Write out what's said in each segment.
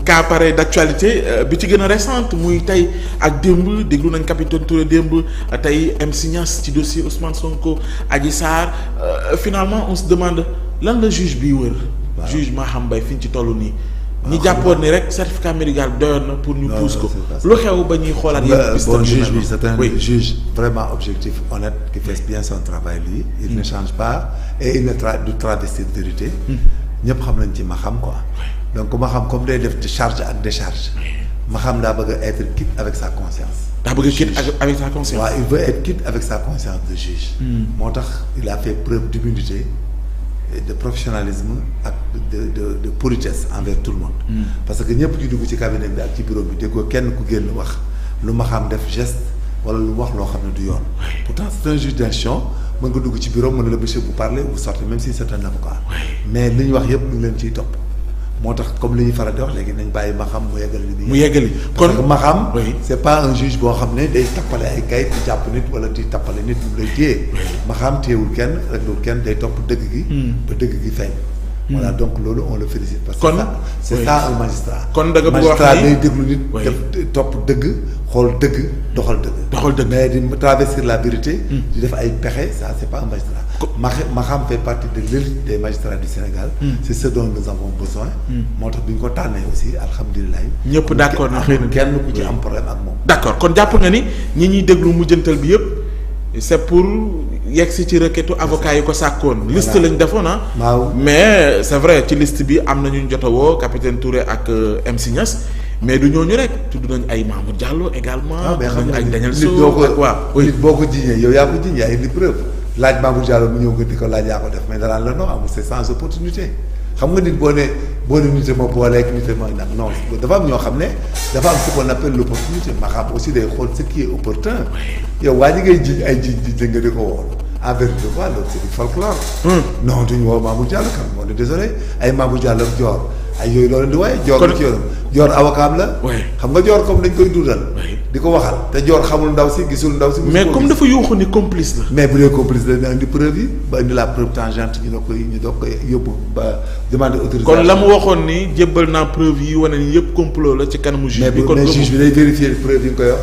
cas pareil d'actualité bi ci gën a récente muy tey ak démb déglu nañ capitaine Touré démb tey MC Niass ci dossier Ousmane Sonko Adji Sarr finalement on se demande lan la juge bi wër. juge Maham Mbaye fi ñu ci toll nii. ñi jàppoon ni rek certificat médical doyoon na pour ñu pousse ko. lu xew ba ñuy xoolaat yëpp. bon juge bi c'est un juge vraiment objectif, honnête, qui fait bien son travail lui. Il ne change pas et il ne du travestit de vérité. ñëpp xam nañ ci Maham quoi. donc ma xam comme day def charge ak décharge. ma xam daa bëgg a être quitte avec sa conscience. daa bëgg a quitte avec sa conscience. waaw il veut être quitte avec sa conscience de juge. moo tax il a fait preuve d'humilité et de professionnalisme ak de politesse envers tout le monde. parce que ñëpp ñu dugg ci cabinet bi ak ci bureau bi déggoo kenn ku génn wax lu ma xam def geste wala lu wax loo xam ne du yoon. pourtant c'est un juge d'instruction mën nga dugg ci bureau mën na la monsieur vous parlez vous sortez même si c'est un avocat. mais li ñu wax yëpp ñu ngi leen ciy topp. moo tax comme li ñuy faral di wax léegi nañ bàyyi Maham mu yeggali li mu yeggali kon parce que Maham c'est pas un juge boo xam ne day tappale ay kayit di jàpp nit wala di tappale nit mu lay téye. Maham téyewul kenn réglewul kenn day topp dëgg gi. ba dëgg gi feeñ. voilà donc loolu on le félicite. parce que c'est ça un magistrat. kon da nga bëgg wax magistrat day déglu nit. def topp dëgg xool dëgg doxal dëgg. doxal dëgg mais di travestir la vérité. di def ay pexe ça c'est pas un magistrat. Maham fait partie de l'élite des magistrats du Sénégal. c'est ce dont nous avons besoin. moo tax bi ñu ko tànnee aussi alhamdulilah. ñëpp d'accord na xëy na kenn ku ci am problème ak moom. d'accord kon jàpp nga ni ñi ñuy déglu mujjantal bi yëpp c'est pour yegg si ci requêtu avocat yi ko sàkkoon. liste lañ defoon ah. waaw mais c'est vrai ci liste bi am na ñu jot a woo capitaine Touré ak MC Niass mais du ñooñu rek tudd nañ ay Mamour Diallo également. mais xam nga ay Daniel nit boo ko jiñee yow yaa ko jiñ yaa indi preuve. laaj Mamour Diallo mu ñëw nga di ko laaj yaa ko def mais danaan la non amul c'est sans opportunité xam nga nit boo ne nit ma booleeg nit ma nag non dafa am ñoo xam ne dafa am ce qu'on appelle l'opportunité ma xam aussi day xool ce qui est opportun. yow waa ji ngay jiñ ay jiñ nga di ko wool en vérité quoi loolu c'est du folklore. non duñu woo Mamour Diallo kam moo ne désolé ay Mamour Diallo Dior ay yooyu loolu di waaye Dior lu ci yoonam Dior avocat am la. xam nga Dior comme dañ koy dundal. di ko waxal te Dior xamul ndaw si gisul ndaw si. mais comme dafa yuuxu ni complice la. mais bu dee complice la indi preuve yi ba indi la preuve tangente ñu doog koy yóbbu ba demander autorisation. kon la mu waxoon ni jébbal naa preuve yi wane ni yëpp complot la ci kanamu juge bi. mais juge bi day vérifier preuve yi nga koy wax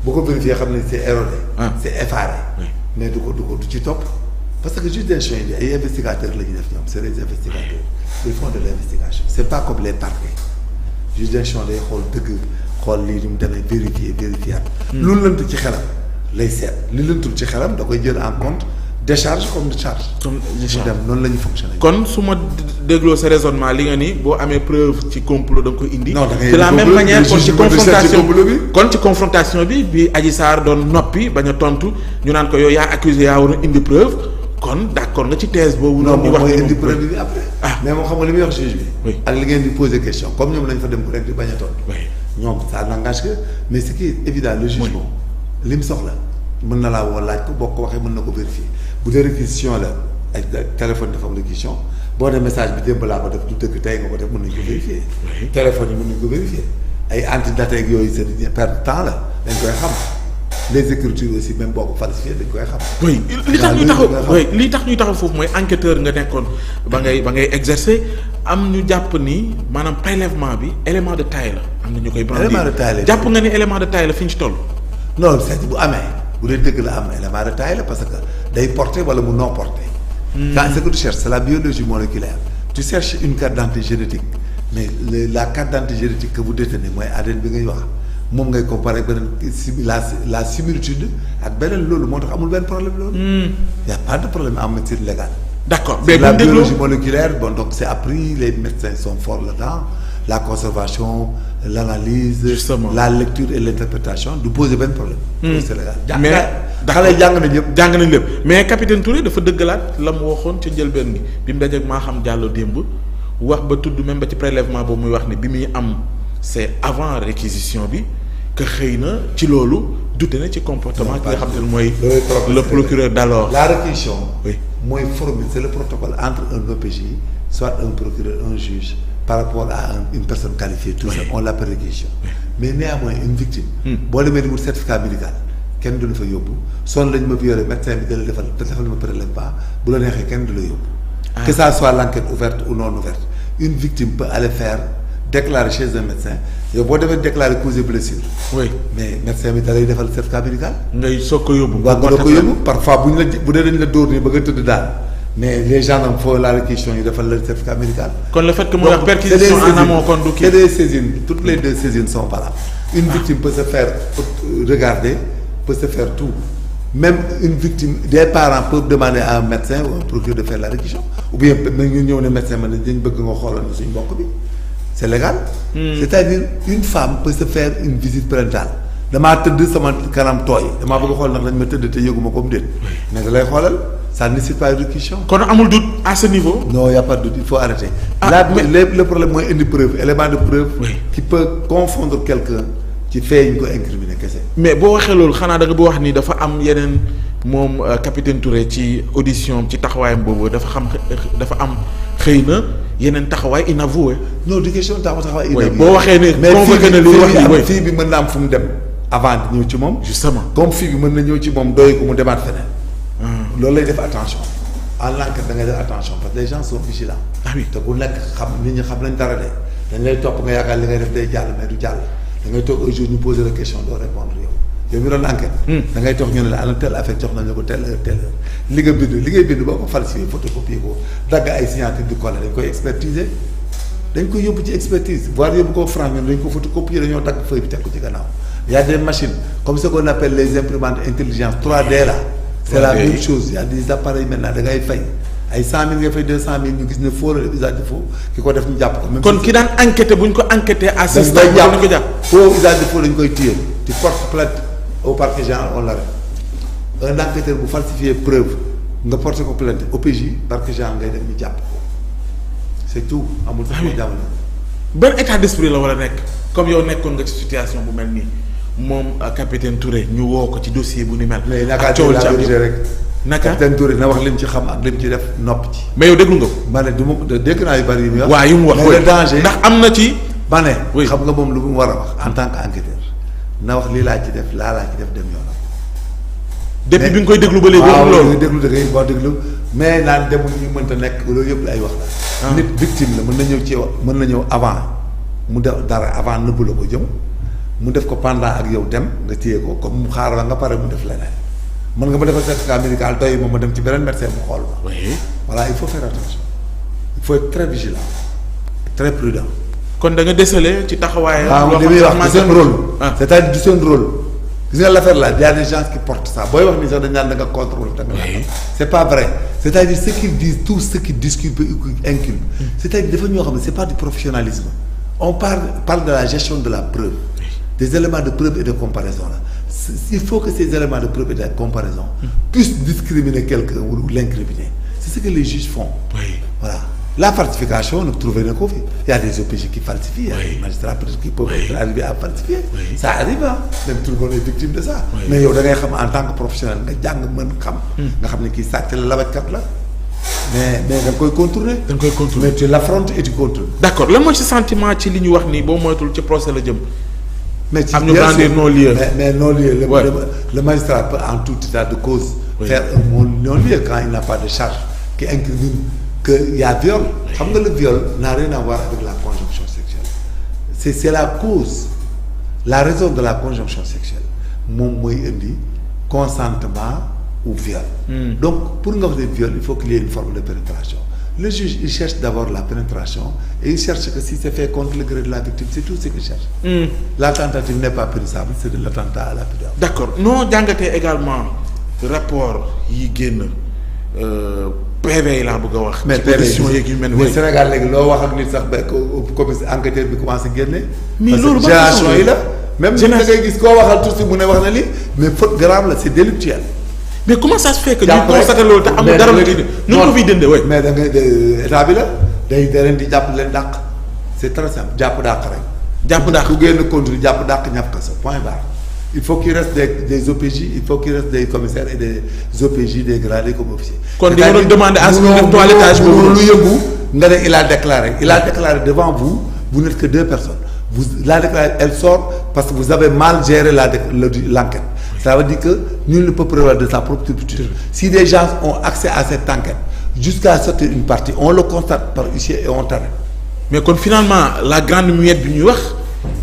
bu ko vérifier xam ne c'est erroné. c'est effaré. mais du ci topp parce que juge d'instruction yi ay investigateurs la ñuy def ñoom c'est les investigateurs ils font de l'investigation c'est pas comme les parquets juge d'instruction day xool dëgg xool lii ni mu demee vérifier lu lënt ci xelam lay seet li lëntul ci xelam da koy jël en compte décharge comme décharge. comme décharge dem noonu la ñuy fonctionner. kon su ma dégloo sa raisonnement li nga ni boo amee preuve ci complot da nga koy indi. non da ngay de la même manière kon ci confrontation bi Adji Sarr doon noppi bañ a tontu ñu naan ko yow yaa accusé yaa war a indi preuve kon d'accord nga ci thèse boobu. non moom mooy indi preuve bi après. mais moom xam nga li muy wax juge bi. ak li ngeen di poser question comme ñoom lañ fa dem rek di bañ a tontu. ñoom ça n'engage que mais ce qui est évident le juge moom li mu soxla mën na laa woo laaj ko boo ko waxee mën na ko vérifier bu dee réquisition la ay téléphone dafa am réquisition boo dee message bi démb laa ko def du dëgg tey nga ko def mën nañu ko vérifier. téléphone yi mën nañu ko vérifier ay antidaté ak yooyu c'est perte temps la dañ koy xam les écritures aussi même boo ko falsifié dañ koy xam. oui li tax ñuy taxaw foofu mooy enquêteur nga nekkoon ba ngay exercer am ñu jàpp ni maanaam prélèvement bi élément de taille la am na ñu koy. élément de taille la jàpp nga ni élément de taille la fi ñu ci toll. non c'est bu amee bu dee dëgg la am élément de taille la parce que day porter wala mu non porter. quand ce que tu cherches c'est la biologie moléculaire tu cherches une carte d'identité génétique mais la carte d'identité génétique que vous détenez mooy ADN bi ngay wax moom ngay comparer beneen la similitude ak beneen loolu moo tax amul benn problème loolu. y a pas de problème en médecine légale. d'accord mais la biologie moléculaire bon donc c'est appris les médecins sont forts là-dedans la conservation l'analyse. justement la lecture et l'interprétation du poser benn problème. c'est légal mais xale jàng nañ yëpp. jàng nañ lépp mais capitaine Touré dafa dëggalaat la mu waxoon ca njëlbeen gi bi mu dajeeg Maham Diallo démb wax ba tudd même ba ci prélèvement boobu muy wax ni bi muy am c'est avant réquisition bi que xëy na ci loolu dute na ci comportement ki nga xam ne mooy. le procureur d'alors. la réquisition. oui mooy formule c'est le protocole entre un OPJ soit un procureur un juge par rapport à une personne qualifiée. tout ça on l'appelle réquisition. mais néanmoins une victime. boo demee di wut certificat médical kenn du la fa yóbbu sonn lañ ma violé médecin bi da la defal ma prélèvement bu la neexee kenn du la yóbbu. que ça soit l'enquête ouverte ou non ouverte une victime peut aller faire déclarer chez un médecin yow boo demee déclarer cause de blessure. oui mais médecin bi da lay defal certificat médical. ngay soog ko yóbbu. waaw nga doog ko yóbbu parfois bu dee dañ la dóor nii ba nga tëdd daal mais les gendarmes foo la question yi defal la certificat médical. kon le fait que mu wax perquisition en amont kon du kii. c'est des saisines toutes les deux saisines sont valables. une victime peut se faire regarder peut se faire tout. Même une victime, des parents peuvent demander à un médecin ou à un procureur de faire la réquisition. Ou bien, nous avons un médecin qui dit c'est légal. C'est-à-dire, une femme peut se faire une visite parentale. Dama tëdd sama kanam tooy damaa bëgg a xool nag dañ ma tëdd te yëguma ko mu déet mais da lay xoolal ça ne nécessite pas une réquisition. kon amul doute à ce niveau. non y a pas de doute il faut arrêter. Le problème mooy indi preuve élément de preuve. qui peut confondre quelqu'un ci fait ñu ko incriminer kese. mais boo waxee loolu xanaa da nga boo wax ni dafa am yeneen moom capitaine Touré ci audition ci taxawaayam boobu dafa am xëy na yeneen taxawaay inavoué. non du question taxawaay inavoué. boo waxee ne convoqué na li wax ni fii bi mën na am fu mu dem avant di ñëw ci moom. justement comme fii bi mën na ñëw ci moom doy ko mu demaat feneen. loolu lay def attention en enquête da ngay def attention parce que les gens sont vigilants. ah oui te ku nekk xam nit ñi xam nañ dara de dañ lay topp nga yaakaar li ngay def day jàll mais du jàll da ngay toog un jour ñu poser la question doo répondre yow mi doon enquête. da ngay toog ñu ne la ana telle affaire jox nañ la ko telle heure li nga bind li ngay bind boo ko falsifié photocopier ko dagg ay signature du collé dañ koy expertiser dañ koy yóbbu ci expertise voire yóbbu ko France ñun dañ ko photocopier dañoo dagg feuille bi teg ko ci gannaaw y a des machines comme ce qu'on appelle les imprimantes intelligence 3D là. c'est la même chose y a des appareils maintenant da ngay fay ay 100 000 nga fay 200 000 ñu gis ne faux la usage de faux ki ko def ñu jàpp ko. même kon ki daan enquêté bu ñu ko enquêté à ce stade dañ ko jàpp faux usage de faux dañ koy téye ci porte plainte au parquet général on l'arrête un enquêteur bu falsifier preuve nga porté ko plainte OPJ parquet général ngay def ñu jàpp ko c'est tout amul sax mu jamono. ban état d'esprit la war a nekk comme yow nekkoon nga ci situation bu mel nii moom capitaine Touré ñu woo ko ci dossier bu ni mel. mais naka la vérité rek. naka capitaine Touré na wax lim ci xam ak lim ci def nopp ci. mais yow déglu nga ko. ma ne du ma dégg naa yu bari yu muy wax. waaw yu mu wax mais le danger ndax am na ci. ma ne xam nga moom lu mu war a wax en tant qu'enquêteur na wax lii laa ci def laa ci def dem yoonam. depuis bi nga koy déglu ba léegi. waaw loolu déglu da ngay wax déglu mais naan demul ñu mënta nekk loolu yëpp ay wax la. nit victime la mën na ñëw ci mën na ñëw avant mu def dara avant nëbb la ko jëm mu def ko pendant ak yow dem nga téye ko comme mu xaaral nga pare mu def leneen mën nga ma defal certificat médical doy ma dem ci beneen médecin mu xool ma. voilà il faut faire attention il faut être très vigilant très prudent. kon da nga décelé ci taxawaay. waaw li muy wax du seen rôle. c'est-à-dire du seen rôle. gis nga l'affaire là il y a des gens qui portent ça booy wax ni sax dañ naan da nga contrôle da nga. c'est pas vrai c'est-à-dire ce qu'ils disent tout ce qu'ils disculpent inculpent. c'est-à-dire dafa ñoo xam ne c'est pas du professionnalisme. on parle de la gestion de la preuve. des éléments de preuve et de comparaison là. Il faut que ces éléments de preuve et de comparaison puissent discriminer quelqu'un ou l'incriminer. C'est ce que les juges font. Voilà. La falsification, nous trouvons une copie. Il y a des OPJ qui falsifient, il y a des magistrats qui peuvent arriver à falsifier. Ça arrive, hein. Même tout le monde est victime de ça. Mais yow da ngay xam en tant que professionnel nga jàng mën xam. nga xam ne kii sàcc la labajkat la. mais da nga koy contourner. mais tu l'affrontes et tu contournes. D'accord lan mooy ci sentiment ci li ñu wax nii boo moytul ci procès la jëm. mais ci am ñu brandir non-lieu. mais non-lieu le magistrat peut en tout état de cause. faire un non-lieu quand il n'a pas de charge qui incrimine que y a viol. xam nga le viol n'a rien à voir avec la conjonction sexuelle. c'est la cause la raison de la conjonction sexuelle moom mooy indi consentement ou viol. donc pour nga wax ne viol il faut qu'il y ait une forme de pénétration. Le juge il cherche d'abord la pénétration et il cherche que si c'est fait contre le gré de la victime c'est tout ce qu'il cherche. La tentative n'est pas punissable c'est de l'attentat à la pudeur. D'accord noo jàngatee également rapport yi génn PV laa bëgg a wax. mais PV Sénégal léegi loo wax ak nit sax ba commissaire enquêteur bi commencé génne. mais loolu génération yi la. même da ngay gis koo waxal tout si mu ne wax na lii mais faute grave la c'est délictuel. mais comment ça se fait que ñu constaté loolu te amul dara lu ci ñu ko fiy dëndee way mais da ngay état bi la day leen di jàpp leen dàq c'est très simple jàpp dàq rek. jàpp dàq ku génn contrôle jàpp dàq ñàpp ka sa point barre. il faut qu'il reste des OPJ il faut qu'il reste des commissaires et des OPJ des gradés comme officiers. kon di nga doon demander à ce que def toilettage boobu lu yëngu nga ne il a déclaré devant vous vous n'êtes que deux personnes il a déclaré elle sort parce que vous avez mal géré l'enquête. Ça veut dire que nul ne peut prévoir de sa propre turpitude. Si des gens ont accès à cette enquête jusqu'à sortir une partie on le constate par huissier et on t'arrête mais kon finalement la grande muette bi ñuy wax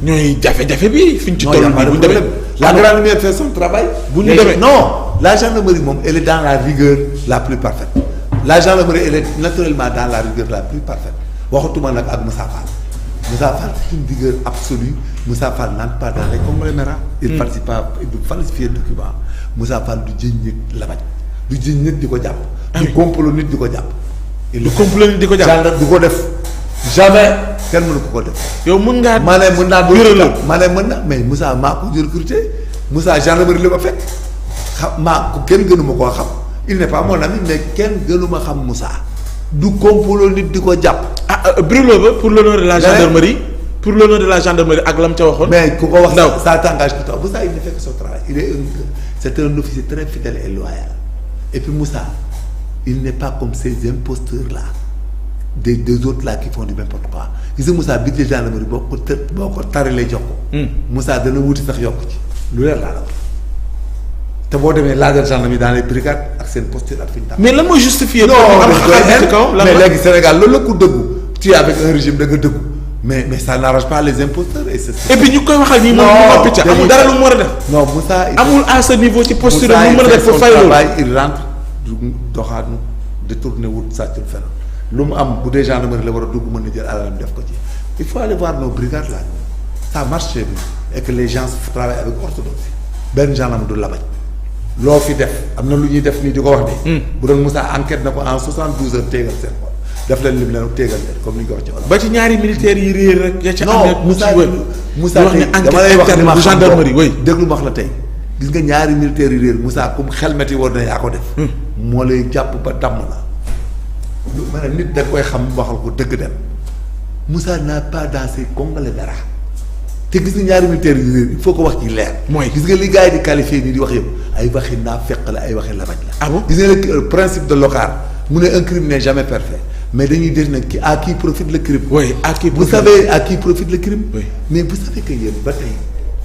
ñooy jafe-jafe bi fi ñu ci toll nii bu ñu demee la grande muette fait son travail. bu ñu demee non la gendarmerie moom elle est dans la rigueur la plus parfaite la gendarmerie elle est naturellement dans la rigueur la plus parfaite waxatuma nag ak Moussa Fall. Moussa Fall c'est une rigueur absolue Moussa Fall n'entre pas dans les conglomérats. Il participe pas du falsifier document Moussa Fall du jëñ nit labaj du jëñ nit di ko jàpp. du complot nit di ko jàpp. du complot nit di ko jàpp gendarme du ko def jamais kenn mënu ko def. yow mën ngaa. ma ne mën naa doon la ma ne mën na mais Moussa maa ko recruté Moussa gendarmerie la ma fekk maa ko kenn gënuma koo xam il n'est pas mon ami mais kenn gënuma xam Moussa du complot nit di ko jàpp. Brûlot ba pour l'honneur de la gendarmerie pour l'honneur de la gendarmerie ak lam ca waxoon. mais ku ko wax ça t'engage que toi Moussa il ne fait que son travail c'est un officier très fidèle et loyal et puis Moussa il n'est pas comme ces imposteurs là des autres là qui font du n'importe quoi gis nga Moussa budget gendarmerie boo ko taralee jox ko. Moussa dana wuti sax yokk ci lu leer laa la wax te boo demee laajal gendarmerie dans les brigades ak seen posture ak fi ñu tax. mais lan mooy justifier. non mais léegi Sénégal loolu la ku dëggu tu es avec un régime da nga dëggu mais ça n'arrange pas les imposteurs et puis ñu koy waxal nii moom mu noppi ca amul dara lu mu war a def. non Moussa amul à ce niveau ci posture lu mu mën a def pour fay loolu il rentre doxaanu détourné wut sàccul fenn lu mu am bu dee gendarmerie la war a dugg mën na jël alalam def ko ci il faut aller voir nos brigades là ça marche chez nous et que les gens travaillent avec orthodoxie benn gendarme du labaj loo fi def am na lu ñuy def nii di ko wax de. bu doon Moussa enquête na ko en 72 heures téegal seen xol def leen lim leen téegal leen comme ni ñu ko wax ci wàllu. ba ci ñaari militaires yi réer rek. ya ca non Moussa tey dama lay wax ni ma xam déglu ma wax la tey gis nga ñaari militaires yi réer Moussa comme xelmeti woon na yaa ko def. moo lay jàpp ba damm la. lu ma ne nit da koy xam waxal ko dëgg dem Moussa n'a pas dansé Congolais dara te gis nga ñaari militaires yi réer il faut ko wax ci leer. mooy gis nga li gars yi di qualifié nii di wax yëpp ay waxi naa fekk la ay waxi labaj la. ah bon gis nga le principe de Locard mu ne un crime n'est jamais parfait mais dañuy def nag à qui profite le crime. oui à qui vous savez à qui profite le crime. oui mais vous savez que yéen ba tey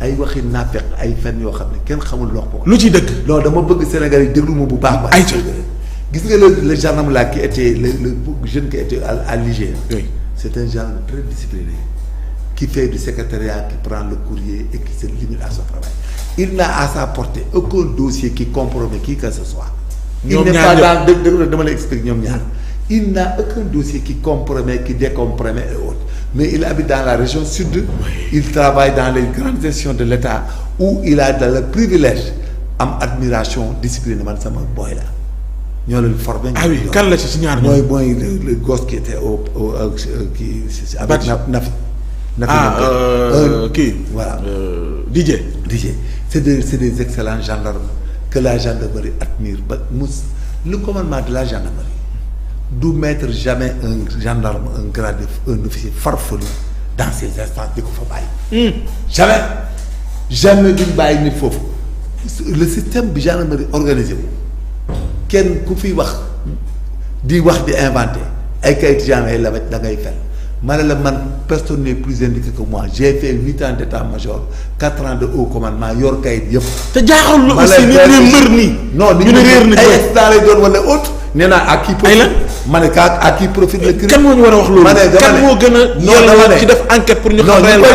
ay waxi naa fekk ay fen yoo xam ne kenn xamul loo ko. lu ci dëgg. non dama bëgg Sénégal yi déglu ma bu baax ba. ay gis nga le gendarme là qui était le jeune qui était à l'IGE. oui c'est un gendarme très discipliné qui fait du secrétariat qui prend le courrier et qui se limite à son travail. Il n'a à sa portée aucun dossier qui compromet qui que ce soit. Il n'est pas dans dama la explique ñoom ñaar. Il n'a aucun dossier qui compromet qui décompromet et autres mais il habite dans la région sud. Oui. Il travaille dans les grandes institutions de l'État où il a dans le privilège am admiration discipline man sama boy la ñoo leen formé. ah oui kan la ci ñaar mooy le gosse qui était au qui avec Nafi. kii voilà DJ c'est des excellents gendarmes que la gendarmerie admire ba le commandement de la gendarmerie du mettre jamais un gendarme un grade un officier farfelu dans ces instances di ko fa bàyyi. jamais duñ bàyyi nit foofu le système bi gendarmerie organisé wu kenn ku fi wax di inventé ay kayit gendarme ay labaj da ngay fen ma ne la man personne n'est plus indiqué que moi j'ai fait 8 ans d'état-major 4 ans de haut commandement yor kayit yëpp. te jaaxal la aussi ni ñu mbër nii. non ni ñu réer na ay accident lay doon wala autre. nee naa à qui profite ma ne ka à qui profite le crime. kan moo ñu war a wax loolu. ma ne kan moo gën a yàlla ci def enquête pour ñu xam réellement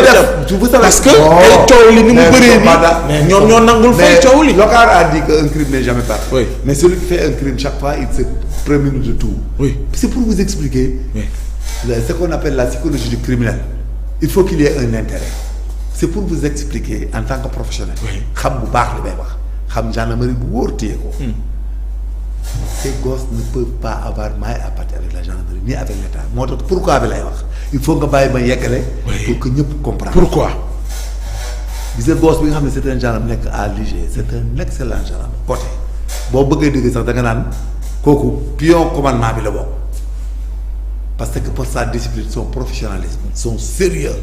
parce que ay coow li ni mu bëree nii ñoom ñoo nangul fay coow li. Locard a dit que un crime n'est jamais parfait. Oui. Mais celui qui fait un crime chaque fois il se prémunit de tout. Oui. C'est pour vous expliquer. Oui. Ce qu'on appelle la psychologie du criminel il faut qu'il y ait un intérêt c'est pour vous expliquer en tant que professionnel xam bu baax li may wax xam gendarmerie bu wóor téye ko ces gosses ne peuvent pas avoir maille à partir avec la gendarmerie ni avec l'État moo tax pourquoi bi lay wax il faut nga bàyyi ma yeggale pour que ñëpp comprendre pourquoi gis nga gosse bi nga xam ne c'est un gendarme nekk à l'IG c'est un excellent gendarme côté boo bëggee dégg sax da nga naan kooku pion commandement bi la bokk parce que pour sa discipline son professionnalisme son sérieux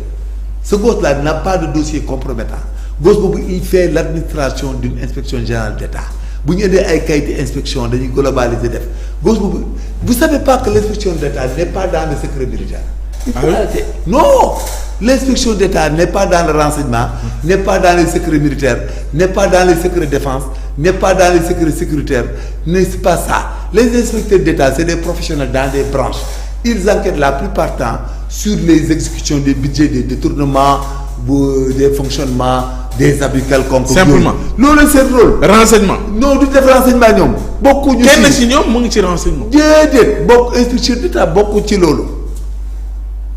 ce gosse-là n'a pas de dossier compromettant gosse boobu il fait l'administration d'une inspection générale d'État bu ñu indee ay kayiti inspection dañuy globaliser def gosse boobu vous savez pas que l'inspection d'État n'est pas dans le secret militaire. Il faut arrêter. Non, l'inspection d'État n'est pas dans le renseignement, n'est pas dans les secrets militaires, n'est pas dans les secrets défense, n'est pas dans les secrets sécuritaires, n'est pas ça. Les inspecteurs d'État c'est des professionnels dans des branches. Ils enquêtent la plupart du temps sur les exécutions des budgets des détournements des fonctionnements des abus quelconques. simplement loolu seen rôle. renseignement. non du def renseignement ñoom. bokkuñu ci kenn si ñoom mu ngi ci renseignement. déedéet bokk inspecteur d'État bokku ci loolu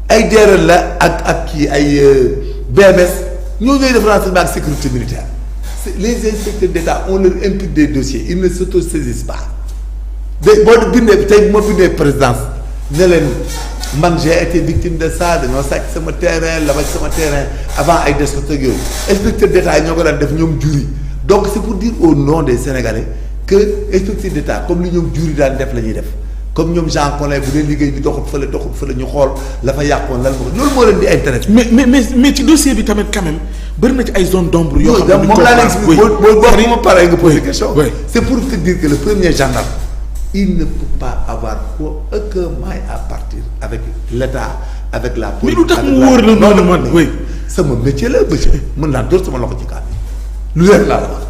ay DRL la ak kii ay BMS ñoo ñooy def renseignement ak sécurité militaire les inspecteurs d'État on leur impute des dossiers ils ne s'autosaisissent pas boo bindee tey bu ma bindee présidence ne leen man j'ai été victime de ça dañoo sàcc sama terrain la wàcc sama terrain avant ay descente ak yooyu inspecteur d'État yi ñoo ko daan def ñoom juri donc c'est pour dire au nom des Sénégalais que inspecteur d'État comme li ñoom juri daan def la ñuy def comme ñoom Jean Collin bu dee liggéey bi doxut fële ñu xool la fa yàqoon lan loolu moo leen di intérêt. mais ci dossier bi tamit quand même bëri na ci ay zone d'ombre yoo xam ne moom laa leen expliqué boo ma paree nga posé question. c'est pour te dire que le premier gendarme il ne peut pas avoir aucun maille à partir avec l'État avec la police. mais lu tax mu wóor la noonu man sama métier la métier mën naa door sama loxo ci kaat lu leen laa la wax